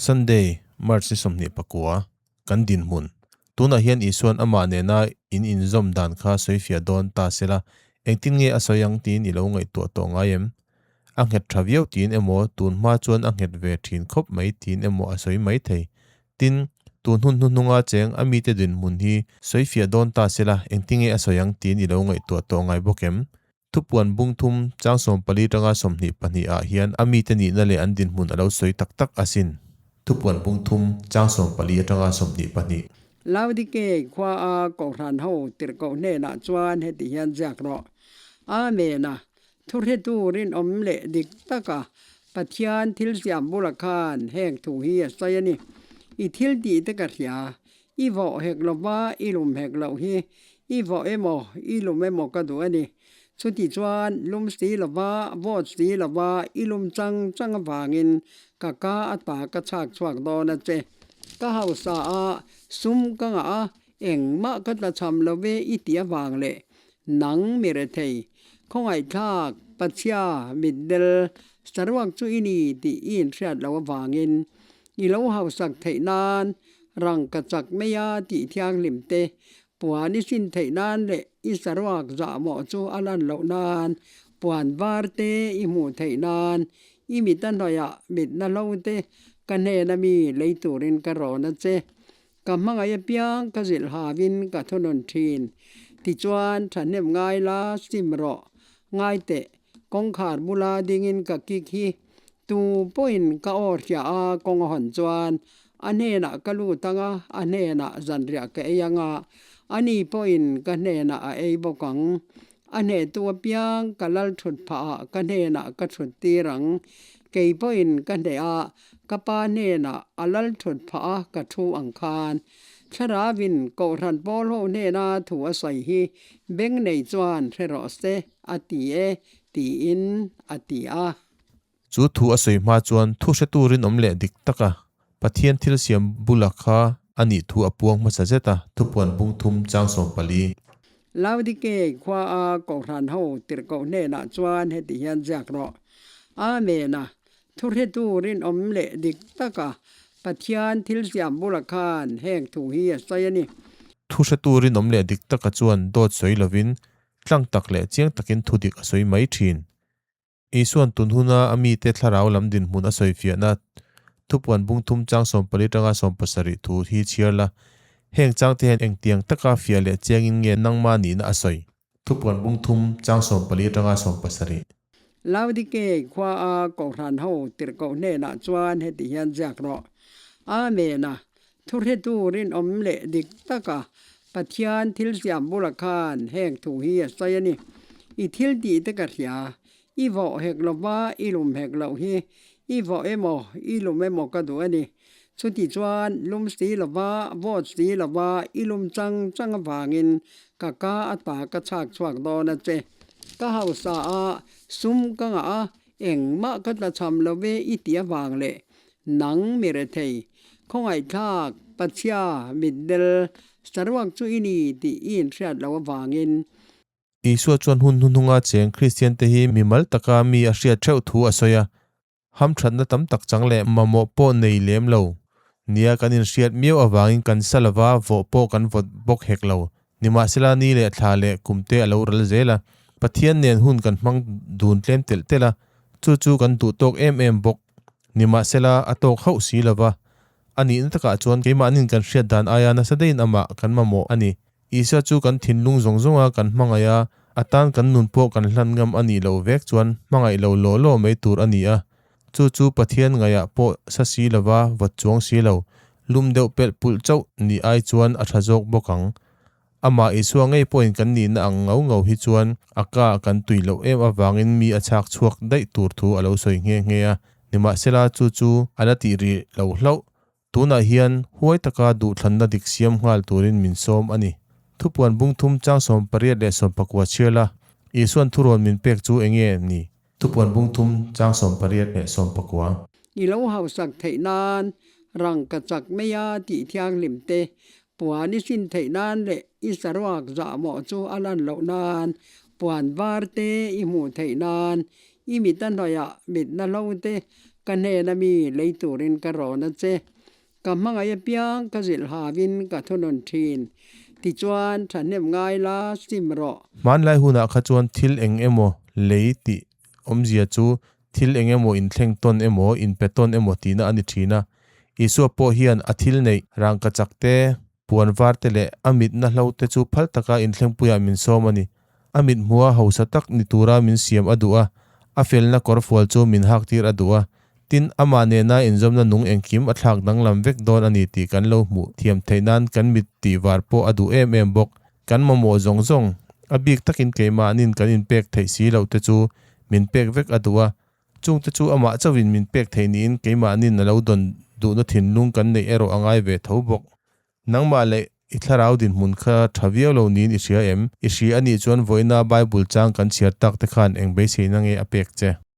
Sunday, March ni 29, kan dinhmun. Tunah hian Isuan amah nena in inzawm dan kha sawifiah dawn ta sela, engtin nge a sawi ang tiin i lo ngaihtuah tawh ngai em? A nghet tha viau tiin emaw, tun hma chuan a nghet ve thin khawp mai tiin emaw a sawi mai thei. Tin, tun hun hnuhnunga cheng a mite dinhmun hi sawifiah dawn ta sela, engtin nge a sawi ang tiin i lo ngaihtuah tawh ngai bawk em? Thupuan bung thum chang 14 tanga 22 ah hian a mite nihna leh an dinhmun a lo sawi tak tak asin. Thupuan bung thum chang 14 atanga 22. Laodike khua a Kohhran ho tirhkoh hnenah chuan heti hian ziak rawh, Amen a, thuhretu rinawm leh dik taka Pathian thil siam bula khan heng thu hi a sawi a ni. I thil tih te ka hria, I vawh hek lova i lum hek loh hi i vawh emaw i lum emaw ka duh a ni. Chuti chuan lum si lova vawt si lova i lum chang chang avangin ka ka ata ka chhak chhuak dawn a che. Ka hausa a, sum ka ngah a, engmah ka tla chham lo ve i ti avang leh nang mi rethei, khawngaihthlak, pachhia, mitdel, saruak chu i ni tih i inhriat loh avangin i lo hausak theih nan Rangka chak mai a tih thianghlim te, puan i sin theih nan leh i saruak zahmawh chu a lan loh nan, puan var te i hmuh theih nan, i mit a hnuaiah mitna hlo te ka hnena mi lei turin ka rawn a che. Ka hmangaih apiang ka zilh hauin ka thunun thin. Tichuan, thahnem ngai la sim rawh. Ngai teh, kawngkhar bula dingin ka kik hi Tu pawhin ka aw hria a kawng a hawn chuan a hnenah ka lut ang a, a hnenah zanriah ka ei ang a, ani pawhin ka hnenah a ei bawk ang. A hnehtu apiang ka lal thut phah ah ka hnenah ka thut tir ang. Kei pawhin ka hneh a, ka pa hnenah a lal thut phah a ka thu ang khan. Thlarauin Kohhran pawl ho hnena thu a sawi hi beng nei chuan hre rawh se a ti e tiin a ti a. Chu thu a sawi hma chuan thu hretu rinawm leh dik taka Pathian thil siam bula kha a nih thu a puang hmasa zet a. Thupuan bung thum chang 14. Laodike khua a Kohhran ho tirhkoh hnenah chuan heti hian ziak rawh, Amen a, thu hretu rinawm leh dik taka Pathian thil siam bula khan heng thu hi a sawi a ni. Thu hretu rinawm leh dik taka chuan dawt sawi lovin tlang tak leh chiang takin thu dik a sawi mai thin. Isuan tun huna a mite thlarau lam dinhmun a sawifiahna thupuan bung thum chang 14 tanga 17 thu hi chhiar la, heng changte hian engtiang taka fiah leh chiangin nge nangmah nihna a sawi? Thupuan bung thum chang 14 tanga 17. Laodike khua a Kohhran ho tirhkoh hnenah chuan heti hian ziak rawh, Amen a, thuhretu rinawm leh dik taka Pathian thil siam bula khan heng thu hi a sawi a ni. I thil tih te ka hria, i vawh hek lova i lum hek loh hi, i vawh emaw i lum emaw ka duh a ni. Chuti chuan lum si lova vawt si lova i lum chang chang avangin ka ka ata ka chhak chhuak dawn a che. Ka hausa a, sum ka ngah a, engmah ka tla chham lo ve i ti avang leh Nang mi rethei, khawngaihthlak, pachhia, mitdel, saruak chu i ni tih i inhriat loh avangin. Isua chuan hun hnuhnunga cheng Kristiante hi mimal taka mi a hriat theuh thu a sawi a, hamthatna tam tak chang leh mamawh pawh nei lem lo nia kan inhriat miau avangin kan sa lova vawh pawh kan vawt bawk hek lo. Nimahsela ni leh thla leh kum te a lo ral zel a, Pathian nen hun kan hmang dun tlem telh telh a, chu chu kan duh tawk em em bawk. Nimahsela, a tawk hauh si lova, a nihna takah chuan keimahnin kan hriat dan aia nasa deihin amah kan mamawh a ni. Isua chu kan thinlung zawng zawnga kan hmangaih a, a tan kan nun pawh kan hlan ngam a nih loh vek chuan hmangaih lo law law mai tur a ni a. Chu chu Pathian ngaihah pawh sa si lova, vawt chuang si lo, lum deuh pelh pulh chauh nih ai chuan a tha zawk bawk ang. Amah Isua ngei pawhin kan nihna ang ngau ngau hi chuan a ka kan tui loh em avangin mi a chhak chhuak daih tur thu a lo sawi nghe nghe a. Nimahsela chu chu a la tih rih lo hlauh. Tunah hian huai taka duhthlanna dik siam nghal turin min sawm a ni. Thupuan bung thum chang 18 leh 19 chhiar la, Isuan thurawn min pek chu eng nge ni? Thupuan bung thum chang 18 leh 19. I lo hausak theih nan rangka chak mai a tih thianghlim te Puan i sin theih nan leh i saruak zahmawh chu a lan loh nan, puan var te i hmuh theih nan, i mit a hnuaiah mitna hlo te Ka hnena mi lei turin ka rawn a che. Ka hmangaih apiang ka zilh hauin ka thunun thin. Tichuan, thahnem ngai la sim rawh. Hmanlai hunah kha chuan thil eng emaw lei tih awmzia chu thil eng emaw inthleng tawn emaw, inpe tawn emaw tihna a ni thin a. Isua pawh hian a thil neih rangkachak te, puan var te leh a mitna hlo te chu phal taka inthlengpuiah min sawm a ni. A mithmuha hausa tak ni tura min siam a duh a, a felna kawrfual chu min haktir a duh a. Tin, amah nena inzawmna nung engkim a thlak danglam vek dawn a ni tih kan lo hmuh thiam theih nan kan mit tih var pawh a duh em em bawk. Kan mamawh zawng zawng, a bik takin keimahnin kan inpek theih si loh te chu min pek vek a duh a. Chungte chu amah chauhin min pek theih niin keimahnin a lo dawn duhna thinlung kan neih erawh a ngai ve tho bawk. Nangmah leh i thlarau dinhmun kha tha viau lo niin i hria em? I hria a nih chuan vawiina Bible chang kan chhiar tak te khan eng beiseina nge a pek che?